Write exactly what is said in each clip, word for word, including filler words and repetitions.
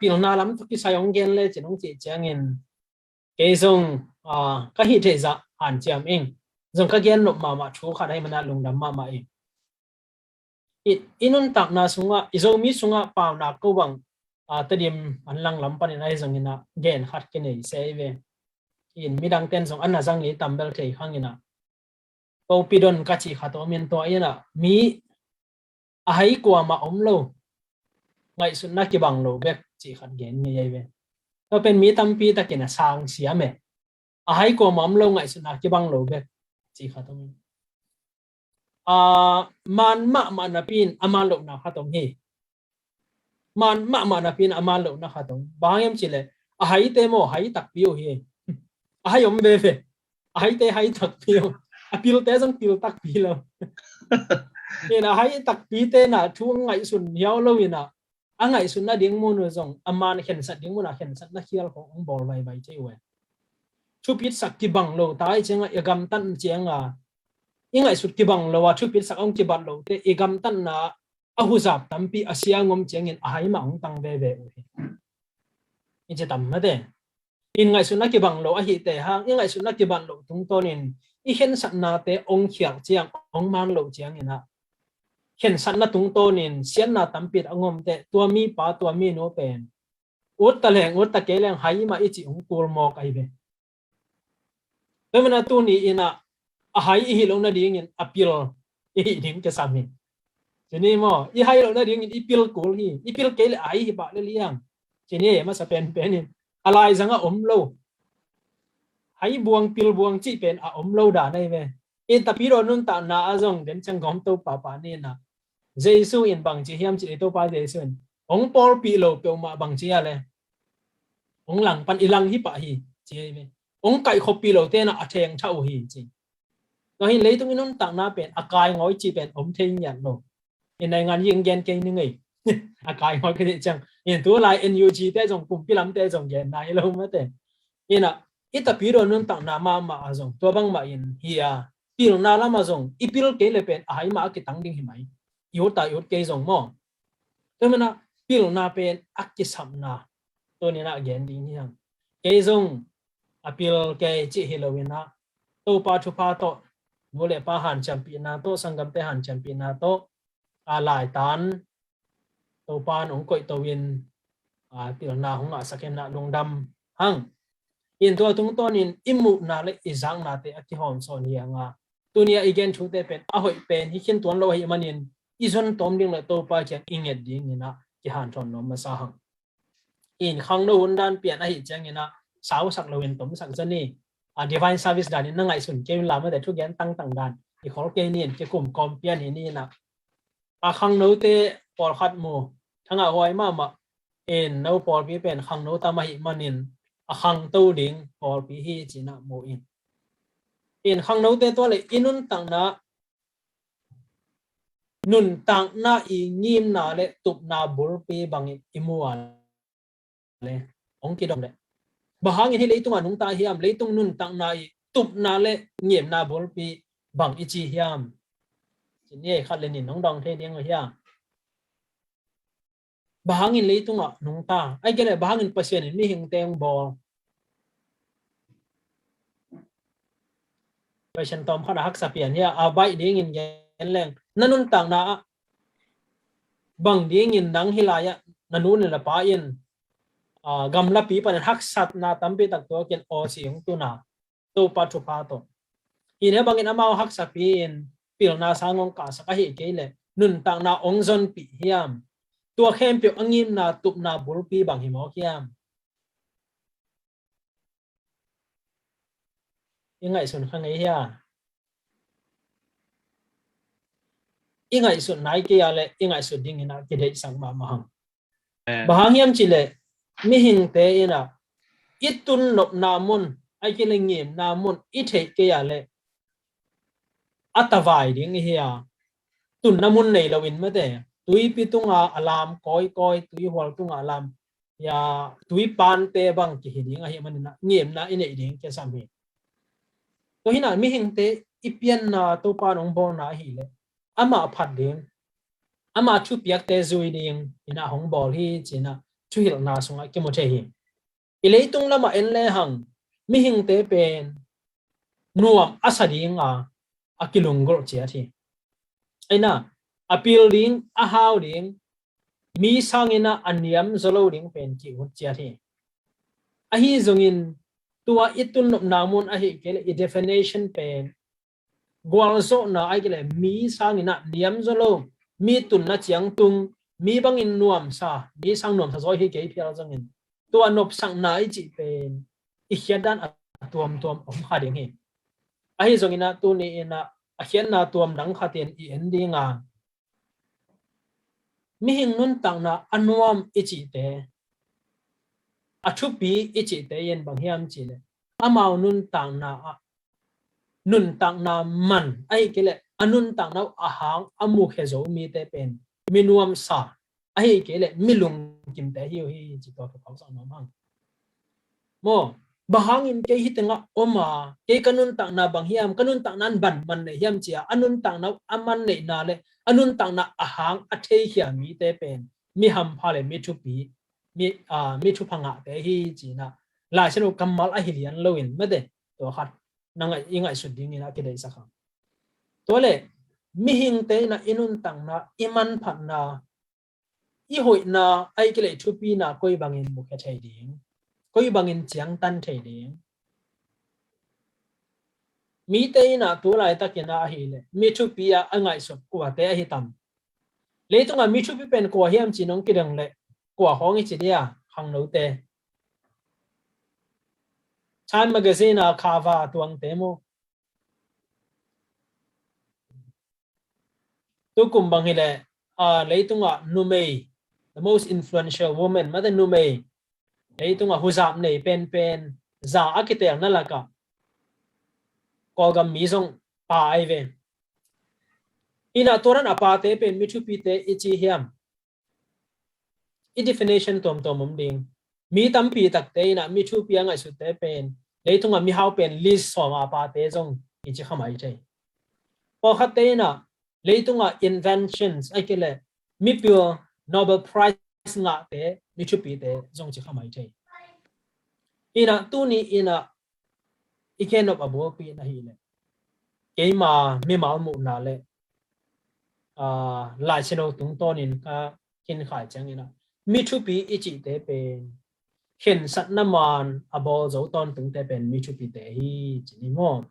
pilna lam tawh kisai hong gen le cin hong cih ciangin kei zong, ah, ka hih theih zah hanciam ing. Zong ka gen nop mahmah thu khat ahih manin lungdam mahmah ing. I, i nuntakna sungah, i Zomi sungah paunak ko bang, ah, Tedim an langlam panin ahi zongin ah gen khat kinei se hi ve. In midang ten zong a na zang i tam bel thei khang in ah, ko pidon ka cih khat om in tua in ah, mi a hai kuamah om lo, ngaihsutna kibang lo bek cih khat gen ngei ahi ve. Tua pen mi tampi takin a sang siam e. A hai kuamah om lo, ngaihsutna kibang lo bek cih khat om in. A, man mahmah napi in a man lohna khat om hi. Man mahmah napi in a man lohna khat om. Bang hang hiam cih leh a haite maw, hai takpi uh hi. A hai om veve. A haite hai takpi uh. A pilte zong pil takpi lo. In a hai takpite na thu ngaihsun hiau lo in ah, a ngaihsutna ding mun uh zong a man khensat ding mun ah khensatna khial khawng hong bawl vaivai thei uh e. Thupitsak kibang lo ta i ciangah, i gamtat ciangah i ngaihsut kibang lo a thupitsak hong kibat lote i gamtatna a huzap tampi a siang om ciangin a hai mah hong tang veve uh hi. I ci tam mate. In ngaihsutna kibang lo ahihte hang, i ngaihsutna kibat lo tungtawnin i khensatnate hong khial ciang, hong man lo ciangin ah, khensatna tungtawnin siatna tampi a ngomte, tua mi pa, tua mi nu pen ut ta leng, ut ta kei leng, hai mah i cih hong kul mawk ahi ve. Tua manin ah tuni in ah a hai i hih loh nadingin a pil i hih ding kisam hi. Ci ni maw, i hai loh nadingin i pil kul hi. I pil kei leh a hai hi pah lel hi hang. Ci ni, masa penpen in a laizang ah om lo. Hai buang, pil buang cih pen a om lo dan ahi ve. I tapidaw nuntakna ah zong den ciang gawm Topa pa ni in ah, Jesu in bang ci hiam cih leh, Topa Jesu in hong pawlpih lo peuhmah bang ci a leh, hong langpan, i lang hi pah hi ci ahi ve. Hong kaihkhoppih lote na a thengtha uh hi ci. Tua hi in leitung i nuntakna pen a kaingawi cih pen om thei ngiat lo. In naingan i gen kei ni ngei. A kaingawi ka cih ciang, in tulai N U G te zong, kumpi lamte zong genna hi lo mate. In ah i tapidaw nuntakna mahmah ah zong tua bangmah in hi a, pilna lamah zong i pil kei leh pen a hai mah a kitang ding hi mai. I ut ta, i ut kei zong maw. Tua manin ah pilna pen a kisapna tuni in ah gen ding hi hang. Kei zong a pil kei cih hi lo in ah, Topa thupha tawh, nu le pa hanciampihna tawh, sanggamte hanciampihna tawh, a laitan Topa in hong koihto in, a, pilna hong ngahsak in ah lungdam hang. In tua tungtawnin i muhna le i zaknate a kihawmsawn hi hang a, tuni a i gen thute pen a hoih pen hi khin tuan lo ahih manin i zon tawm ding le Topa kiang i nget dingin ah kihanthawn nuam masa hang. In khangno hun dan pian ahih ciangin ah sausak loin tomsak zaw ni. A, divine service danin na ngaihsun kei un la mate, thugen tangtang dan i khol kei ni in, kikum kawm pian hi ni in ah. A, khangnote pawlkhat mu, thangah huai mahmah in, no pawlpi pen khangno tam ahih manin a khangto ding pawlpi hi ci in ah mu in. In khangnote tua le i nuntakna, nuntakna i ngimna le tupna bulpi bangin i mu a le, hong kidom le, bang hangin hih leitungah nungta hiam, leitung nuntakna i tupna le ngimna bulpi bang i ci hiam? Ci ni, khat le nih in hong dong thei ding uh hiam? Bang hangin leitungah nungta, ahih kei leh bang hangin Pasian in mihingte hong bawl? Question tawm khat a haksa pian hi a, a baih dingin gen leng, na nuntakna ah bang dingin nang hih lai-ah na nu le na pa in, a, gamlapi panin haksatna tampi tak tuakin awsi hong tun a, Topa thupha tawh. Hi, hih bangin amau haksapi in pilna sang hong kahsak ahih kei leh nuntakna hong zonpih hiam? Tua khempeuh a ngimna tupna bulpi bang hi mawk hiam? I ngaihsun kha ngei hia? I ngaihsut nai kei a leh i ngaihsut dingin ah kideihsak mahmah hang. Bang hang hiam cih leh mihingte in ah i tun nopna mun, ahih kei leh ngimna mun i theih kei a leh a tavai ding i hi a, tunna mun nei loin mate, tuipi tunga a lam kawikawi, tuihual tunga a lam, ya, tuipante bang kihi ding ahih manin ah ngimna i neih ding kisam hi. Tua hi in ah mihingte i pianna Topa in hong bawlna ahih leh amah phat ding, ama thupiakte zui ding in ah hong bawl hi ci in ah thuhilhna sungah kimu thei hi. I leitung lamah en lehang mihingte pen nuam a sa dinga a kilunggulh ciat hi. Aina a pil ding, a hau ding, mi sangin a niam zaw lo ding pen ki-ut ciat hi. Ahi zongin tua i tun nopna mun ahi kei leh i definition pen gualzawhna ahi kei leh mi sangin a niam zaw lo, mi tunna ciang tung, mi bangin nuamsa, mi sang nuamsa zaw hi kei phial zongin tua nopsakna i cih pen i khiatdan a tuamtuam om kha ding hi. Ahi zongin a tuni in a khiatna tuam dang khatin i en dinga, mihing nuntakna a nuam i cihte, a thupi i cihte in bang hiam cih leh amau nuntakna ah nuntakna man ahi kei leh a nuntakna uh a hang a mukhia zo mite pen mi nuamsa ahi kei leh mi lungkimte hi uh hi ci tua ka phawksak nuam hang. Maw, bang hangin kei hih tengah om a, kei ka nuntakna bang hiam, ka nuntakna in bang man nei hiam ci a, a nuntakna uh a man neihna leh a nuntakna a hang a theikhia mite pen mi hampha leh mi thupi, mi, aa, mi thupha ngahte hi ci-in a Lai Siangtho kammal ahi lian loin mate tua khat na ngaih, i ngaihsut dingin a kideihsak hang. Tua leh mihingte in a i nuntakna, i manphatna, i hoihna ahi kei leh i thupina koi bangin mukhia thei ding, koi bangin ciangtan thei ding. Mite in a tu laitakin a ahi leh mi thupi a a ngaihsut kuate ahi tam? Leitungah mi thupi pen kua hiam ci-in hong kidong leh kua hong i ci dia, khangnote? Time Magazine a cover tuangte maw? Tukum bang hi leh, aa, leitungah numei, the most influential woman, mate numei, leitungah huzap nei penpen za a kitelna lakah Kawlgam mi zong pa ahi ve. In a tua dan a pate pen mi thupite i ci hiam? I definition tuamtuam om ding. Mi tampi takte in a mi thupi a ngaihsutte pen leitungah mihau pen list sawm a pate zong i ci kha mai thei. Pawlkhatte in a leitungah inventions ahi kei leh mipil Nobel Prize ngahte mi thupite zong ci kha mai thei. In a tuni in a i gen nop a bulpi in ahih leh keima mimal muhna leh, aa, Lai Siangtho tungtawnin ka kinkhai ciangin a mi thupi i cihte pen khensatna man a bawl zo tawntungte pen mi thupite hi ci ni maw?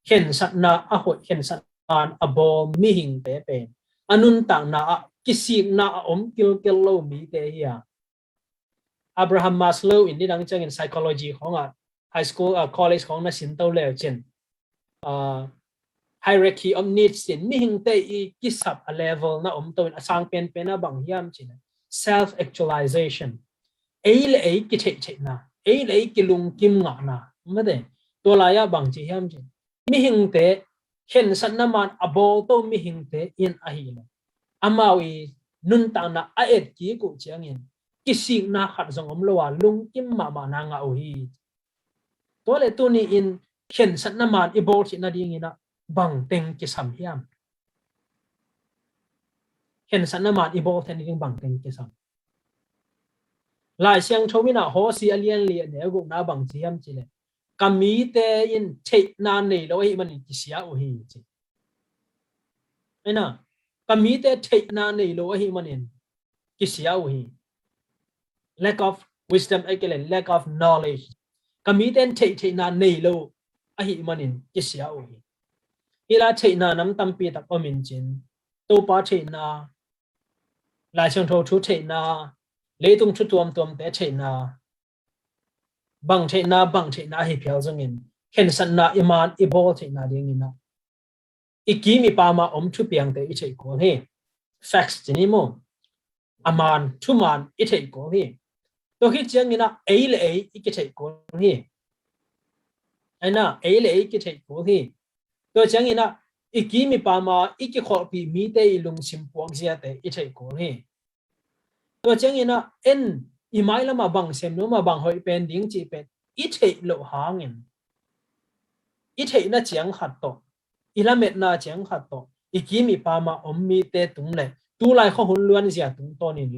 Khensatna a hoih, khensatna man a bawl mihingte pen a nuntakna ah kisikna a om kilkel lo mite hi a. Abraham Maslow in nidang ciangin psychology khawngah high school, ah, college khawng na sin to leu cin, ah, hierarchy of needs cin mihingte i kisap a level na om to in a sang penpen a bang hiam cin self actualization. Ei le ei kitheihtheihna, ei le ei kilungkim ngahna. Mate, tua lai-ah bang ci hiam cin mihingte, khensatna man a bawl to mihingte in ahih leh amau i nuntakna a et kik uh ciangin kisikna khat zong om lo a lungkim mahmahna ngah uh hi. Tua leh tuni in khensatna man i bawl theih nadingin ah bang teng kisam hiam? Khensatna man i bawl theih nading bang teng kisam? Lai Siangtho in ah Hosea a lian li a neu gukna bang ci hiam cih leh ka mite in theihna nei lo ahih manin kisia uh hi ci. Aina, ka mite theihna nei lo ahih manin kisia uh hi. Lack of wisdom, ahih kei leh lack of knowledge. Ka mite in theih theihna nei lo ahih manin kisia uh hi. Hi lai theihna nam tampi tak om in cin, Topa theihna, Lai Siangtho thu theihna, leitung thu tuamtuamte theihna, bang theihna, bang theihna ahi phial zongin khensatna i man i bawl theihna dingin ah i kim i pam a om thupiangte i theih kul hi. Facts ci ni maw? A man, thuman i theih kul hi. Tua khit ciangin ah ei le ei i kitheih kul hi. Aina, ei le ei i kitheih kul hi. Tua ciangin ah i kim i pam a i kikholhpih mite i lungsim puakziate i theih kul hi. Tua ciangin ah en i mailam ah bang sem nuam a bang hoih pen ding cih pen i theih loh hangin, i theihna ciang khat tawh, i lametna ciang khat tawh i kim i pam a om mite tung leh tu lai khuahun luanzia tungtawnin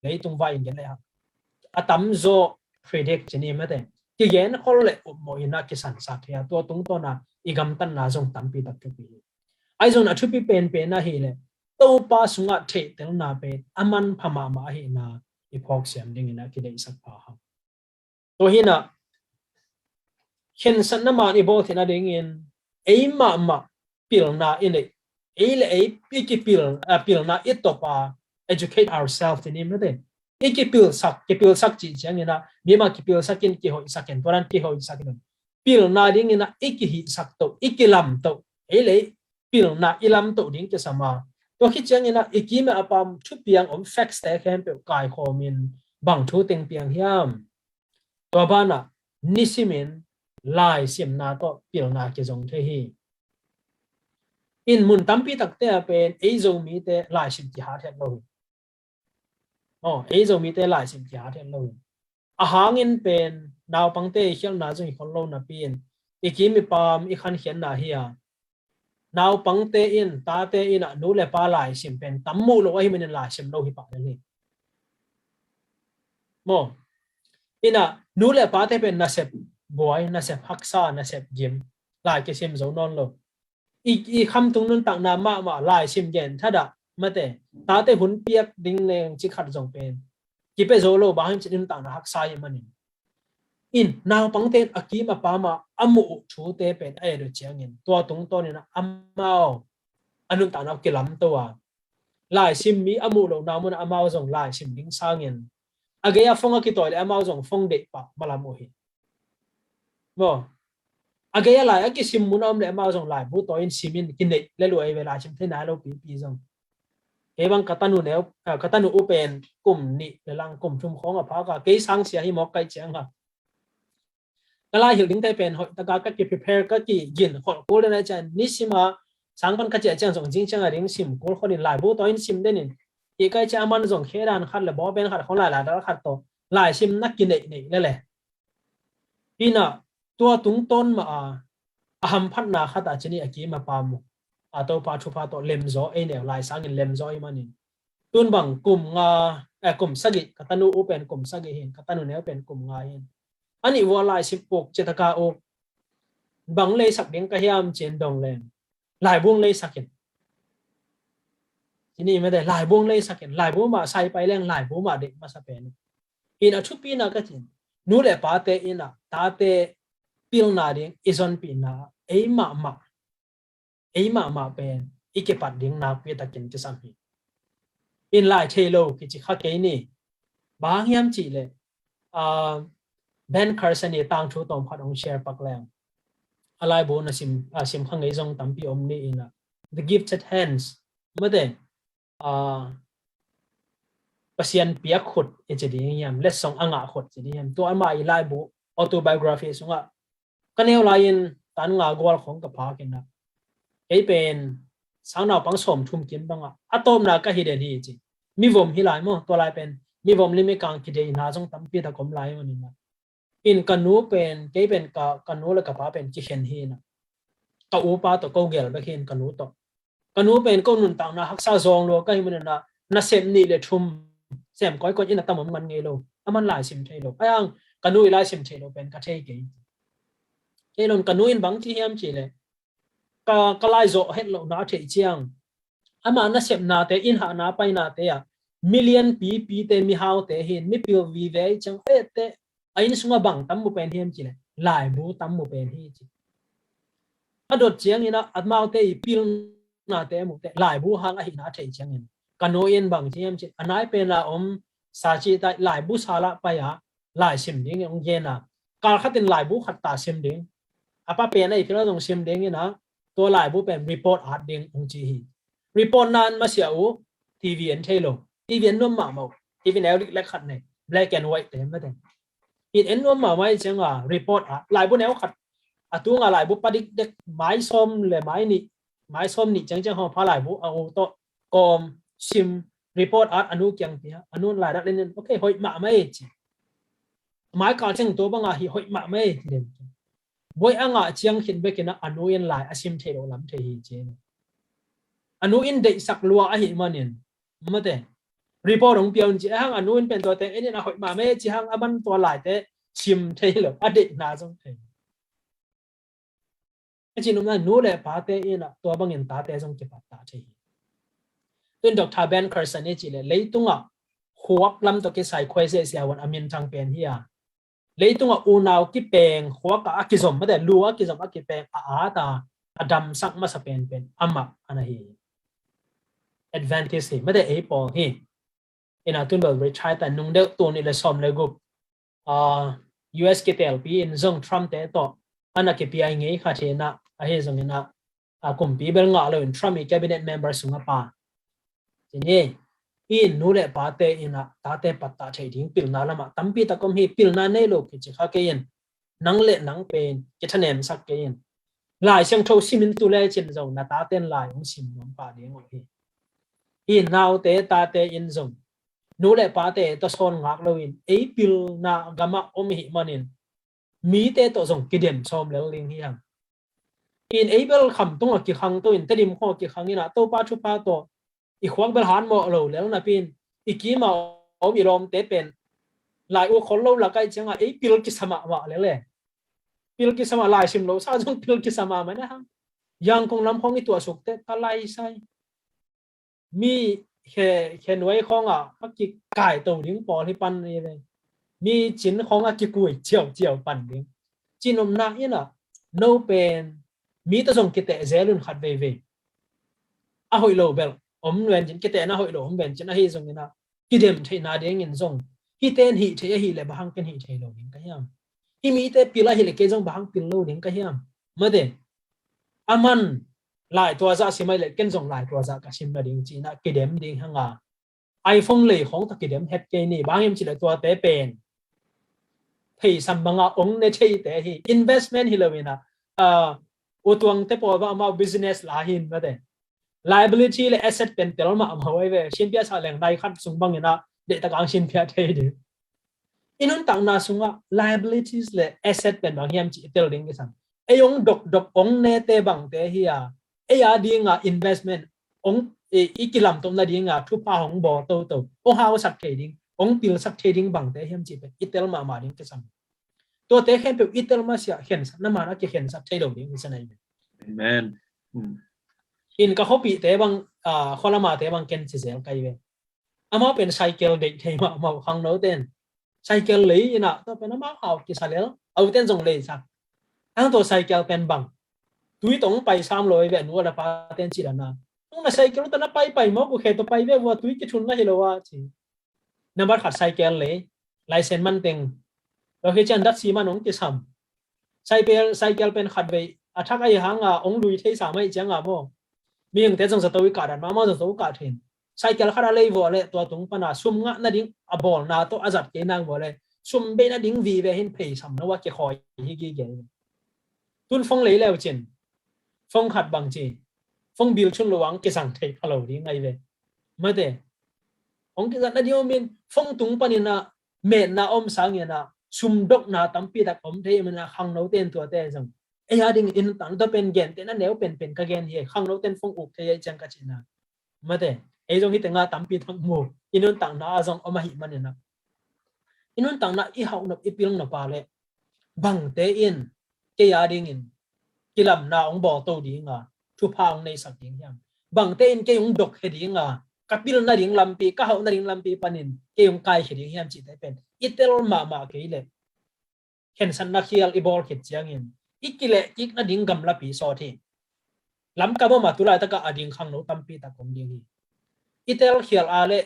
leitung vai in gen le hang. A tamzaw predict ci ni mate. Kigen khol le upmawh in a kisansak hi a, tua tungtawn a i gamtatna zong tampi tak thupi hi. Ahi zong a thupi penpen ahih leh Topa sungah theihtelna pen a manpha mahmah ahihna i phawksiam dingin a kideihsak pha hang. Tua hi a, khensatna man i bawl theihna dingin ei mahmah pilna i neih, ei le ei i kipil, a, pilna i tawp a, educate ourselves ci ni mate. I kipilsak, kipilsak cih ciangin a, mi mah kipilsak in, kihoihsak in, tua dan kihoihsak in. Pilna dingin a i kihihsak toh, i kilam toh, ei le ei pilna i lam toh ding kisam a. Tua khit ciangin a i kim a pam thupiang om facts te khempeuh kaikhawm in bang thu teng piang hiam? Tua banah nisimin laisimna tawh pilna kizong thei hi. In mun tampi takte a pen ei Zomite laisim kihat het lo hi. Aw, ei Zomite laisim kihat het lo hi. A hangin pen naupangte i khialhna zong hi khol lo napi in i kim i pam i khankhiatna hi a, naupangte in, tate in a nu le pa laisim pen tam muh lo ahih manin laisim lo hi pah lel hi. Maw, in a nu le pate pen nasep buai, nasep haksa, nasep gim, lai kisim zo nawn lo. I, i khamtung nuntakna mahmah laisim gen thadah mate, tate hun piak ding leng ci khat zong pen kipia zo lo, bang hang cih nuntakna haksa hi manin. In naupangte in a kim a pam a a muh uh thute pen a et uh ciangin tua tungtawnin a amau a nuntakna uh kilamto a, laisim mi a muh lohna munah amau zong laisim ding sangin a gei a phone a kitawi le amau zong phone deih pah malam uh hi. Maw, a gei a lai a kisim mun a om le amau zong laibu tawi in sim in kineih le luai ve, laisim thei nai lo pipi zong. Kei bang ka tanu neu, ah, ka tanu u pen kum nih le lang kum thum khawng a phak a, kei sang sia hi mawk ka hih ciang a, ka lai hilh dingte pen hoih taka ka ki prepare, ka kigin kholh kul den a ciang, nisim a sang pan ka ciah ciang zong zing ciang a ding sim kul kholh in laibu tawi in sim den in, hih ka hih ciang a man zong khe dan khat le bawpen khat khawng lai lai dal khat tawh laisim na kineih neih le le. Inah tua tungtawn mah a, a hamphatna khat ah cini a kim a pam uh a, Topa thupha tawh lemzaw ei neu lai sangin lemzaw ei manin, tun bang kum nga, eh, kum sagih, ka tanu u pen kum sagih hin, ka tanu neu pen kum nga hin. A nih vua laisim uk citaka uk, bang leisak ding ka hiam cin dong leng, laibung leisak in. Cini mete, laibung leisak in, laibu mah sai pai leng, laibu mah deih masa pen. In a thupina ka cin, nu le pate in a tate pilna ding i zonpihna ei mahmah, ei mahmah pen i kipat ding nakpi takin kisam hi. In lai thei lo kici kha kei ni. Bang hiam cih leh, ah, Ben Carson i tangthu tawm khat hong share pak leng, a laibu na sim, ah, sim kha ngei zong tampi om ni in a, The Gifted Hands mate, ah, Pasian piak khut i ci ding hiam, letsong a ngah khut ci ding hiam, tua ama i laibu autobiography sungah ka neu lai-in tan nga gual khawng ka phak in a, kei pen sang naupang sawm thum kim bangah a tawpna ka hi den hi ci. Mivom hi lai maw, tua lai pen mivom lim i kang kideihna zong tampi tak om lai manin a, in ka nu pen, kei pen ka, ka nu le ka pa pen kikhen hi na. Ka upa tawh ko gel bek hi in ka nu tawh. Ka nu pen ko nuntakna haksa zawng lua ka hi manin a, nasep nih le thum sem kawikawi in a tam om man ngei lo. A man laisim thei lo. Ai ang ka nu i laisim thei lo pen ka thei kei. Kei lon ka nu in bang ci hiam cih leh, ka, ka lai zawh het lohna a theih ciang, ama nasepnate, inn hahna painate ah million pipite, mihaute hin, mipil vive i ciang ete, a inn sungah bang tam mu pen hiam cih leh, laibu tam mu pen hi ci. A dot ciangin a, amaute i pilnate a muh teh, laibu hang ahihna a theih ciangin, ka nu in bang ci hiam cih, a nai pen a om sa ci tai, laibu sal ah pai a, laisim ding hong gen a, kal khat in laibu khat ta sim ding. A pa pen a i phil a zong sim ding in a, tua laibu pen report at ding hong ci hi. Report na an masiah uh, T V en thei lo. T V en nuam mahmah uh. T V neu lik lek khat nei, black and white te mate. In en nuam mahmah i ciang a, report at, laibu neu khat, a tunga laibu pa dikdek, mai sawm le mai nih, mai sawm nih ciangciang hong pha laibu a u tawh kawm sim, report at a nu kiang pia, a nu laidak lenin, okay, hoih mahmah e ci. Mai kal ciang tua banga hi hoih mahmah e ci den. Buai a ngah ciang khin bekin a, a nu in lai a sim thei lo lam thei hi ci. A nu in deihsak lua ahih manin mate, report hong pia un ci, a hang a nu in pen tua teng en in a hoih mahmah e ci hang a man tua laite sim thei lo, a deihna zong thei. A ci nopna nu le pate in a tua bangin tate zong kipattah thei hi. Tuin Doctor Ben Carson i ci le leitungah khuak lam tawh kisai khuai sehsia un a minthang pen hi a, leitungah unau kipeng khuak a kizom mate, lu a kizom a kipeng a at a, a damsak masa penpen amah ana hi. Adventist hi mate, ei pawl hi. Ina tun bel retire ta nung deuh tul nih le sawm le guk, ah, U S kitelpi in zong Trump te tawh ana kipia i ngei kha thei ina, ahi zong ina, a kumpi bel ngah lo in Trump i cabinet member sung a pa. Ci ni, i nu le pate ina tate pattah thei ding pilna lamah tampi tak om hi, pilna nei lo kici kha kei in, nang le nang pen kithanemsak kei in. Lai Siangtho simin tu le cin zong na taten lai hong sim nuam pah ding uh hi. I naute tate in zong nu le pate tawh sawn ngak loin ei pilna gamah om i hih manin mite tawh zong kidem sawm lel ding hi hang. In ei bel khamtung a kikhang to in Tedim khong a kikhang ina Topa thupha tawh i khuak bel han mawh lo lel napi in i kima om i lawmte pen lai u khol lo lak ai cianga ei pil kisa mahmah lel e. Pil kisa mah, lai sim lo sa zong pil kisa mahmah na hang. Yangkung lam khong i tuah sukte ka lai sai. Mi khe, khe nuai khong a, a kikai to ding pawl hi pan ni ve. Mi cin khong a kikui ciau ciau pan ding. Cinopna ina no pen mi ta zong kiteh zel un khat veivei. A hoih lo bel om ven cin, kitehna hoih lo om ven cin, ahi zong ina kidem theihna dingin zong hiten hih thei ahih le bang hang ken hih thei lo ding ka hiam? Hih mite pil ahih le kei zong bang hang pil lo ding ka hiam? Mate, a man lai tua zah sim ahih le ken zong lai tua zah ka sim na ding cina kidem ding hanga iPhone lei khong ta kidem het kei ni, bang hiam cih le tuate pen theisam banga ong ne theite hi, investment hi lo ina, uh, utuangte pawl bang amau business la hin mate. Liability le asset pen tel mah amau ai ve, sin pia sa leng nai khat sung bang ina deihtak ang sin pia thei ding. I nuntakna sungah liabilities le asset pen bang hiam cih i tel ding kisam. Ei ong dokdok ong nete bangte hi a, ei a dinga investment ong i, i kilamtop nadinga thupha hong bawl toto, ong hausak thei ding, ong pilsak thei ding bangte hiam cih pen i tel mahmah ding kisam. Tuate khempeuh i tel masiah khensat na mana kikhensat thei lo ding hi sanai. Amen. In ka khopite bang, ah, kholamate bang ken ci zel kai ve. Amau pen cycle deih thei mahmah khangno ten. Cycle lei ina tua pen amau hau kisa lel, au ten zong lei sa. Ang tua cycle pen bang tui tong pai sam lo ve nu la pa ten ci dana. Tung na cycle ta na pai pai mo ku khe to pai ve vua tui kithun na hi lo a ci. Nambat khat cycle lei, license man teng. Lo khi cian dat si man ong kisam. Cycle, cycle pen khat vei a thak ai hanga ong lui thei sa mai cianga mo. Mihingte zong zato i kah dan mahmah zong zato i kah then. Cycle khat a lei vua le tua tung pana sum ngah nading a bawlna tawh a zat kei nang vua le sum bei nading vive hin pheisam no a kikhawi hi gige. Tun phone lei leu cin phone khat bang ci phone bill chun lo ang kisang thei pha lo ding ngai ve. Mate. Ong kizat nading om in phone tung panina metna om sangina sumdokna tampi tak om thei mina khangno ten tuate zong. Ei a ding in tan to pen gen tena neu pen pen ka gen hi khangno ten phone uk thei ai ciang ka cina. Mate, ei zong hi tenga tampi thang mu. I nuntakna a zong om ahi manina. I nuntakna i hauhnop i pilnop a le bangte in kei a dingin kilamna ong bawl to dinga thupha ong neisak ding hiam? Bangte in kei ong dok he dinga ka pilna ding lampi, ka hauhna ding lampi panin kei ong kai he ding hiam cihte pen i tel mahmah kei le khensatna khial i bawl khit ciangin i kileh kik nading gamlapi sawt hi. Lamkam a ma tu laitakah a ding khangno tampi tak om ding hi. I tel khial a le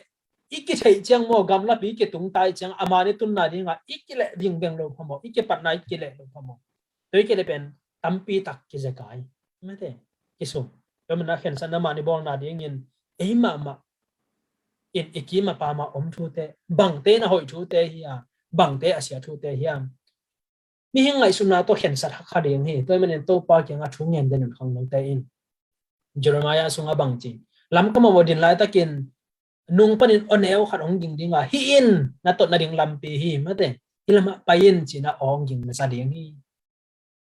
i kitheih ciang maw gamlapi kitung tai ciang a man i tunna dinga i kileh ding beng lo phamawh, i kipatna i kileh lo phamawh. Tua i kileh pen tampi tak kizekai. Mate, kisum. Tua mana khensatna man i bawlna dingin ei mahmah in i kim a pama om thute, bangte na hoih thute hi a, bangte a sia thute hiam? Mihing ngaihsutna tawh khensat hakha ding hi. Tua i manin Topa kianga thu ngen den un khangnote in Jeremiah sunga bang ci. Lamkam a din laitakin nung panin aw neu khat hong ging dinga hi in na tot nading lampi hi mate. Hi lamah pai in cina aw hong ging na sa ding hi.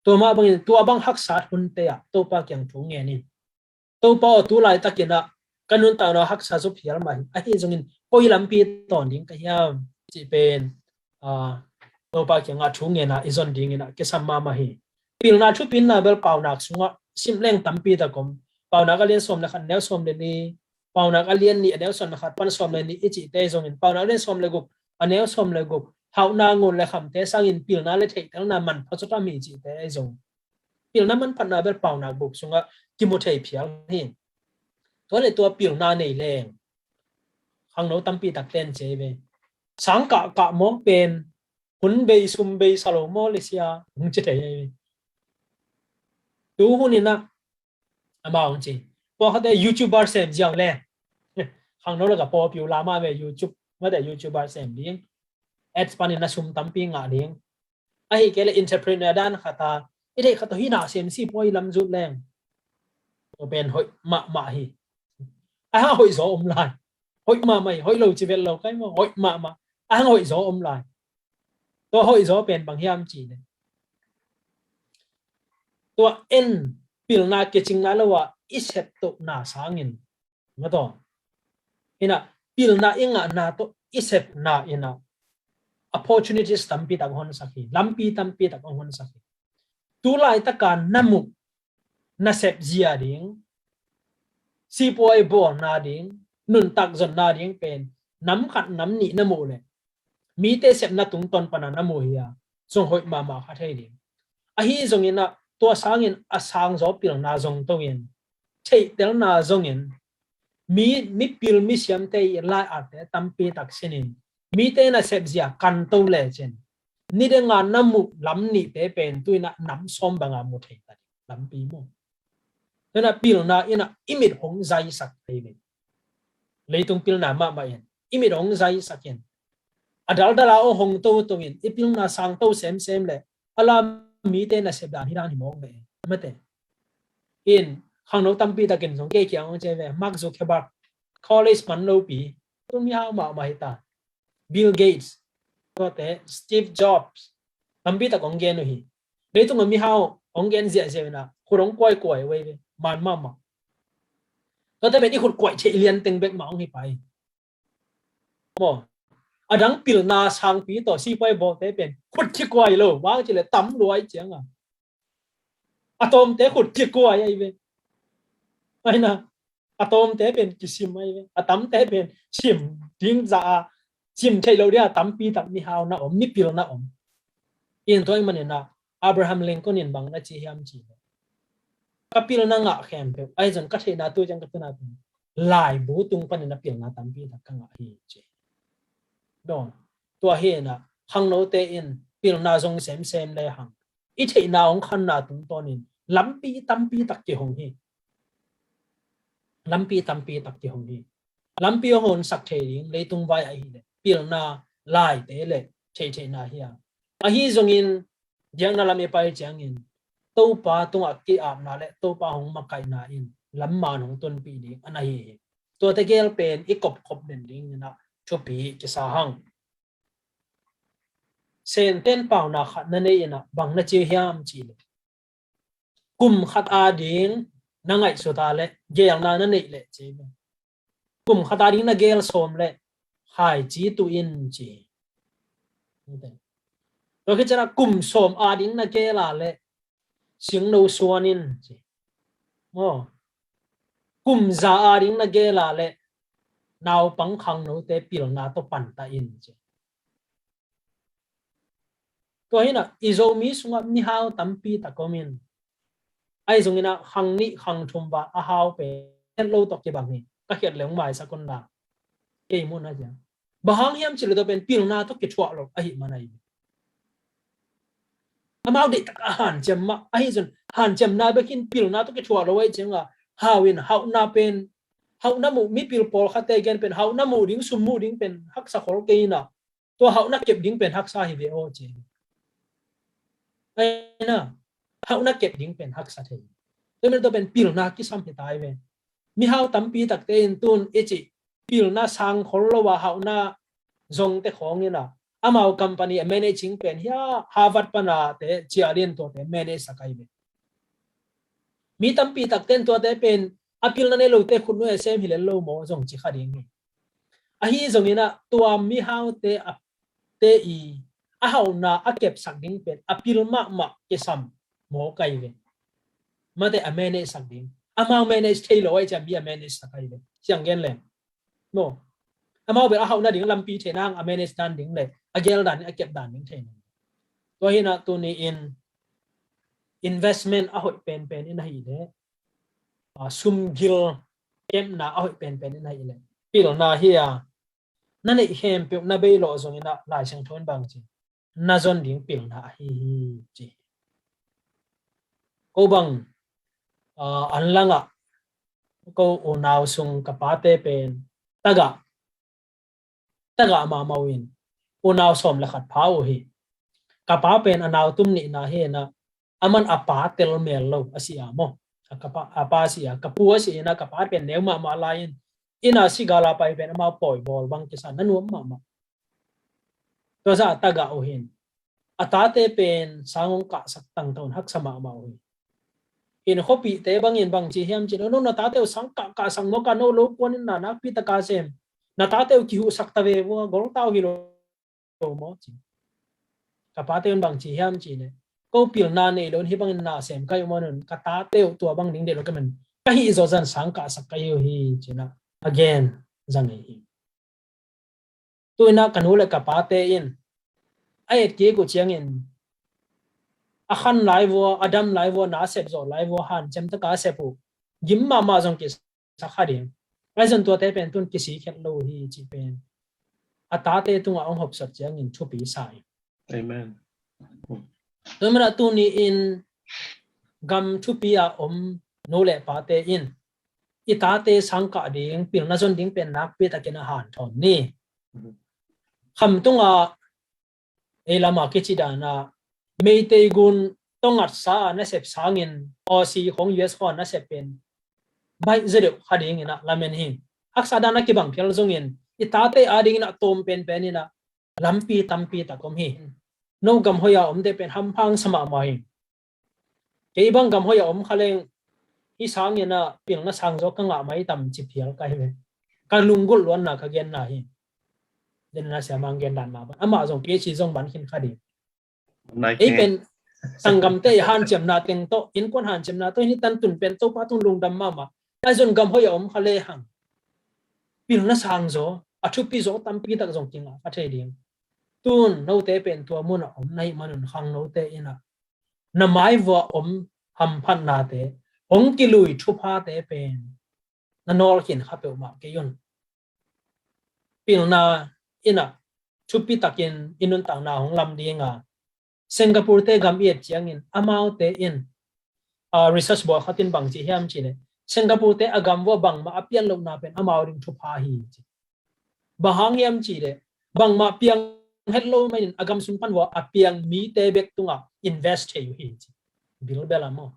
Tua mah bangin tua bang haksa hunte ah Topa kiang thu ngen in. Topa aw tu laitakin ah ka nuntakna haksa zop hial mah hi. Ahi zongin koi lampi tawn ding ka hiam cih pen, ah, Topa kiangah thu ngen a i zon dingin ah kisam mahmah hi. Pilna thupinna bel Paunak sungah sim leng tampi tak om. Paunak a lian sawm le khat, neu sawm le li, Paunak a lian nih, a neu sawm le khat pan sawm le nih i cihte zongin, Paunak a lian sawm le guk, a neu sawm le guk, hauhna ngun le khamte sangin pilna le theihtelna manpha zaw tam hi cihte zong, pilna manphatna bel Paunak buk sungah kimu thei phial hi. Tua le tua pilna nei leng khangno tampi tak ten ci ve. Sang kah kah maw pen, hun bei sum bei sa lo maw le sia, hong ci thei hi. Tu hun in ah amau hong ci, pawlkhatte YouTuber sem ziau le, khangno lakah popular mah ve, YouTube, mate YouTuber sem ding, ads panin na sum tampi ngah ding. Ahih kei leh entrepreneur dan khat a, i theih khat tawh hih na sem si puai lam zut leng, tua pen hoih mahmah hi. A hang hoih zaw om lai. Hoih mahmah hi, hoih lo ci vet lo kai maw, hoih mahmah. A hang hoih zaw om lai. Tua hoih zaw pen bang hiam cih leh, tua en, pilna kicing nai lo a i sep tohna sangin, mataw, hi na, pilna i ngahna tawh i sepna in ah opportunities tampi tak hong honsak hi, lampi tampi tak hong honsak hi. Tu laitaka na muh, na sep zia ding, sipuai bawlna ding, nuntak zonna ding pen nam khat nam nih na muh leh, mite sepna tungtawn pana na muh hi a, zong hoih mahmah kha thei ding. Ahi zongin ah tua sangin a sang zaw pilna zong to in, theihtelna zongin, mi, mipil misiamte i lai-atte tampi tak sinin, mite na sep zia kan to lecin, nidenga na muh lam nihte pen tu in ah nam sawm banga mu thei ta ding lampi maw. Tua in ah pilna in ah i mit hong zaisak thei ve. Leitung pilna mahmah in i mit hong zaisak in, a daldala aw hong toto in i pilna sang to semsem leh, a la mite na sep dan hi dan hi mawk ve, mate. In khangno tampi takin zong kei kiang hong ci ve, Mark Zuckerberg, college man lopi, tu mihau mahmah hi ta. Bill Gates, tuate, Steve Jobs, tampi tak hong gen uh hi. Leitung a mihau hong gen ziahziah in ah khut hong kuaikuai uh hi ve, man mahmah. Tuate pen i khut kuai theih lian teng bek mah hong hi pai. Maw, a dang pilna sangpi tawh sipai bawlte pen khut kikuai lo, bang ci leh tam luai ciang a, a tawmte khut kikuai ahi ve. Ahi na, a tawmte pen kisim ahi ve, a tamte pen sim ding za a, sim theih lo dia tampi tak mihau na om, mipil na om. In tua ahih manin ah Abraham Lincoln in bang na ci hiam cih leh, ka pilna ngah khempeuh, ahi zong ka theihna tu ciang ka tuna pen laibu tung panin a pilna tampi tak ka ngah hi ci. Dong, tua hi in ah khangnote in pilna zong semsem le hang, i theihna hong khanna tungtawnin lampi tampi tak kihong hi. Lampi tampi tak kihong hi. Lampi hong honsak thei ding leitung vai ahih leh pilna, laite le theihtheihna hi a. Ahi zongin, diakna lam i pai ciangin Topa tungah ki-apna le Topa hong makaihna in lam man hong tunpih ding a na hi hi. Tuate gel pen i kopkop den dingin ah thupi kisa hang. Senten Paunak khat na nei in ah bang na ci hiam cih leh, kum khat ading na ngaihsut a leh, gelna na neih leh ci hi. Kum khat ading na gel sawm leh, khaici tuh in ci hi. Tua khit ciangin ah kum sawm ading na gel a leh, singno suan in ci hi. Maw, kum za ading na gel a leh, naupang khangnote pilna tawh panta in ci hi. Tua hi in ah i Zomi sungah mihau tampi tak om in, ahi zongin ah khang nih khang thum val a hau pen het lo tawh kibang hi. Ka khiat leh hong maisak un la, kei muhna ciang. Bang hang hiam cih leh tua pen pilna tawh kithuah lo ahih man ahi. Amau deihtak a hanciam mah, ahi zong hanciamna bek in pilna tawh kithuah lo ahih ciangin ah, hau in hauhna pen, hauhna muh, mipil pawlkhatte gen pen hauhna muh ding, sum muh ding pen haksa khol kei in ah, tua hauhna kep ding pen haksa hi ve aw ci. Ahi na, hauhna kep ding pen haksa thei. Tua men tua pen pilna kisam hi ta hi ve. Mihau tampi takte in tun i cih pilna sang khol lo a hauhna zongte khawng in ah, amau company a managing pen hi a, Harvard pana te cialin tuate manage sak ahi ve. Mi tampi takte in tuate pen a pilna nei lote khut nuai a sem hi lel lo maw zong ci kha ding hi. Ahi zongin ah tua mihaute a te i a hauhna a kepsak ding pen a pil mahmah kisam maw kai ve. Mate a manage sak ding. Amau manage thei lo ai ciang mi a manage sak ai ve. Siang gen leng. No. Amau bel a hauhna ding lampi thei nang a manage dan ding le a gel dan a kep dan ding thei nang. Tua hi na tuni in investment a hoih penpen in ahi le a sum gil kepna a hoih penpen in ahi le pilna hi a na neih khempeuh na bei lawh zongin ah Lai Siangtho in bang ci na zon ding pilna ahi hi ci. Ko bang an langah ko unau sung ka pate pen tagah tagah mahmah uh in unau sawm le khat pha uh hi. Ka pa pen a nau tum nihna hi na aman a pa tel mel lo a si a maw. A pa si a ka pu a si ina ka pa pen neu mahmah lai in ina si gala pai pen amau pawi bawl bang kisa na nuam mahmah. Tua za a tagah uh hin a tate pen sang hong kahsak tangtawn haksa mahmah uh hi. In khuapihte bangin bang ci hiam cin no na tate uh sang kah kahsak maw ka no lo puan in na nakpi taka sem na tate uh kihuhsak ta ve vua golta uh hi lo maw ci. Ka pate un bang ci hiam ci ne ko pilna nei lo hi bangin na sem kai uh maw nun ka tate uh tua bang ding de lo ka men ka hi zo zan sang kahsak kai uh hi ci na again zang hi. Tuina ka nu le ka pate in a et kik uh ciangin a khan lai vua a dam lai vua na sep zawh lai vua han cem taka sep uh gim mahmah zong kisa kha ding. Aizon tuate pen tun kisi khet lo hi ci pen a tate tungah hong hopsot ciangin thupi sa hi. Amen. Tumina tuni in gam thupi a om nu le pate in i tate sangkah ding pilna zon ding pen nakpi takin a hanthawn ni. Kham tunga ei lama kici dana Meitei gun tongatsa a nasep sangin Aussie khong U S khong a nasep pen baih zedeuh kha dingin a lamen hi. Haksa dana kibang phial zongin i tate a dingin a tawm penpen in a lampi tampi tak om hi. No gam hoi a omte pen hamphang sa mahmah hi. Kei bang gam hoi a om kha leng hi sangin a pilna sang zaw ka ngah mai tam ci phial ka hi ve. Ka lunggulh luanna ka genna hi. Denna siamang gen dan ma ban amah zong PhD zong ban khin kha ding. Ei pen sanggamte i hanciamna teng tawh innkuan hanciamna tawh hini tantun pen Topa tung lungdam mahmah. Aizon gam hoi a om kha le hang pilna sang zaw a thupi zaw tampi tak zong kingah kha thei ding. Tun note pen tua mun a om na hih manun khang note in a na mai vua om hamphatnate hong kilui thuphate pen na nawl khin kha peuhmah kei un. Pilna in a thupi takin i nuntakna hong lam dinga Singapore te gam i et ciangin amaute in a research buah khatin bang ci hiam ci le Singapore te a gam vua bangmah a pian lohna pen amau ding thupha hi ci. Bang hang hiam ci le bangmah piang het lo manin a gam sung pan vua a piang mite bek tungah invest thei uh hi ci. Bilbel a maw.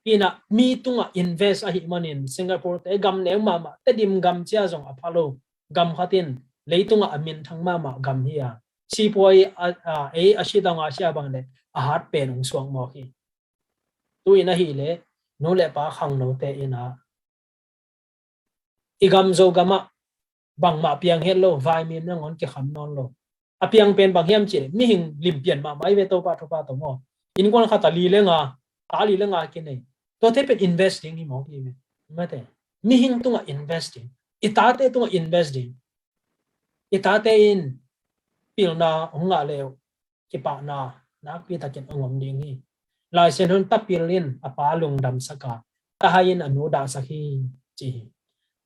Ina mi tungah invest ahi manin Singapore te gam neu mahmah te dim gam cia zong a pha lo gam khatin leitungah a minthang mahmah gam hi a sipuai ei a si dang a sia bang le a hat pen ung suak mawk hi. Tu in ahi le nu le pa khangnote ina i gam Zogamah bangmah piang het lo, vaimim nangawn kikham nawn lo. A piang pen bang hiam cih leh mihing limpian mahmah i ve Topa thupha tawh maw. Innkuan khat a li le nga, ta li le nga kinei. Tuate pen invest ding hi mawk hi ve. Mate. Mihing tungah invest ding. I tate tungah invest ding. I tate in pilna hong ngah leh uh kipahna nakpi takin hong om ding hi. Lai Siangtho in tapil in a pa lungdamsak a, tahai in a nu dahsak hi ci hi.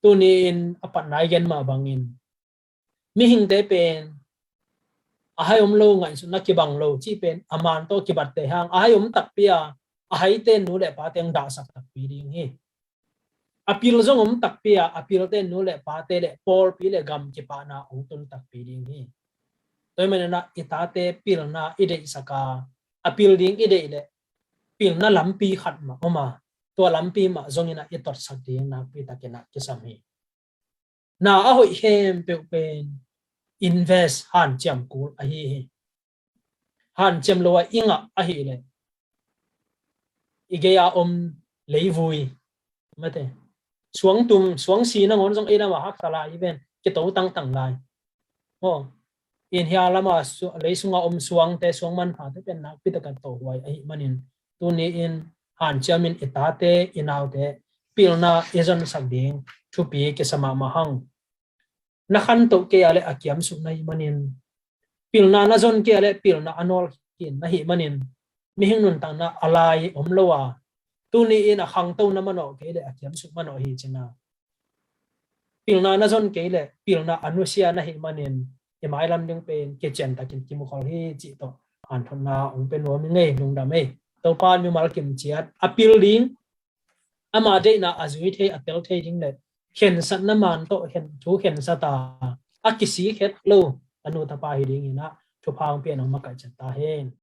Tuni in a patna i gen mah bangin mihingte pen a hai om lo, ngaihsutna kibang lo cih pen a man tawh kibatte hang a hai om takpi a, a haite nu le pate hong dahsak takpi ding hi. A pil zong om takpi a, a pilte nu le pate le pawlpi le gam kipahna hong tun takpi ding hi. Tua hi manin ah i tate pilna i deihsak a, a pil ding i deih leh pilna lampi khat mah om a, tua lampi mah zongin ah i totsak ding nakpi takin ah kisam hi. Na a hoih khempeuh pen invest, hanciam kul ahi hi. Hanciam lo a i ngah ahih leh i gei a om leivui, mate, suangtum, suangsi nangawn zong ei lamah haksa lai hi ven. kito tangtang lai. Maw, in hia lama su- lei sunga om suangte, suang manphate pen nakpi taka tawh huai ahih manin, tuni in hanciamin i tate, i naute pilna i zonsak ding thupi kisa mahmah hang. Na khantoh kei a le a kiamsuk na hih manin, pilna na zon kei a le pilna a nawl khin na hih manin, mihing nuntakna a lai om lo a, tuni in a khangto na manawh kei le a kiamsuk manawh hi cina. Pilna na zon kei le pilna a nusia na hih manin, i mailam ding pen kician takin kimukhol hi cih tawh hanthotna hong pe nuam hi ngei. Lungdam ei. Topa in mimal kimciat a pil ding, ama deihna a zui thei, a tel thei ding le khensatna man tawh khen, thu khensat a, a kisik het lo a nu tapa hi dingin ah thupha hong pia in hong makaih ciat ta hen.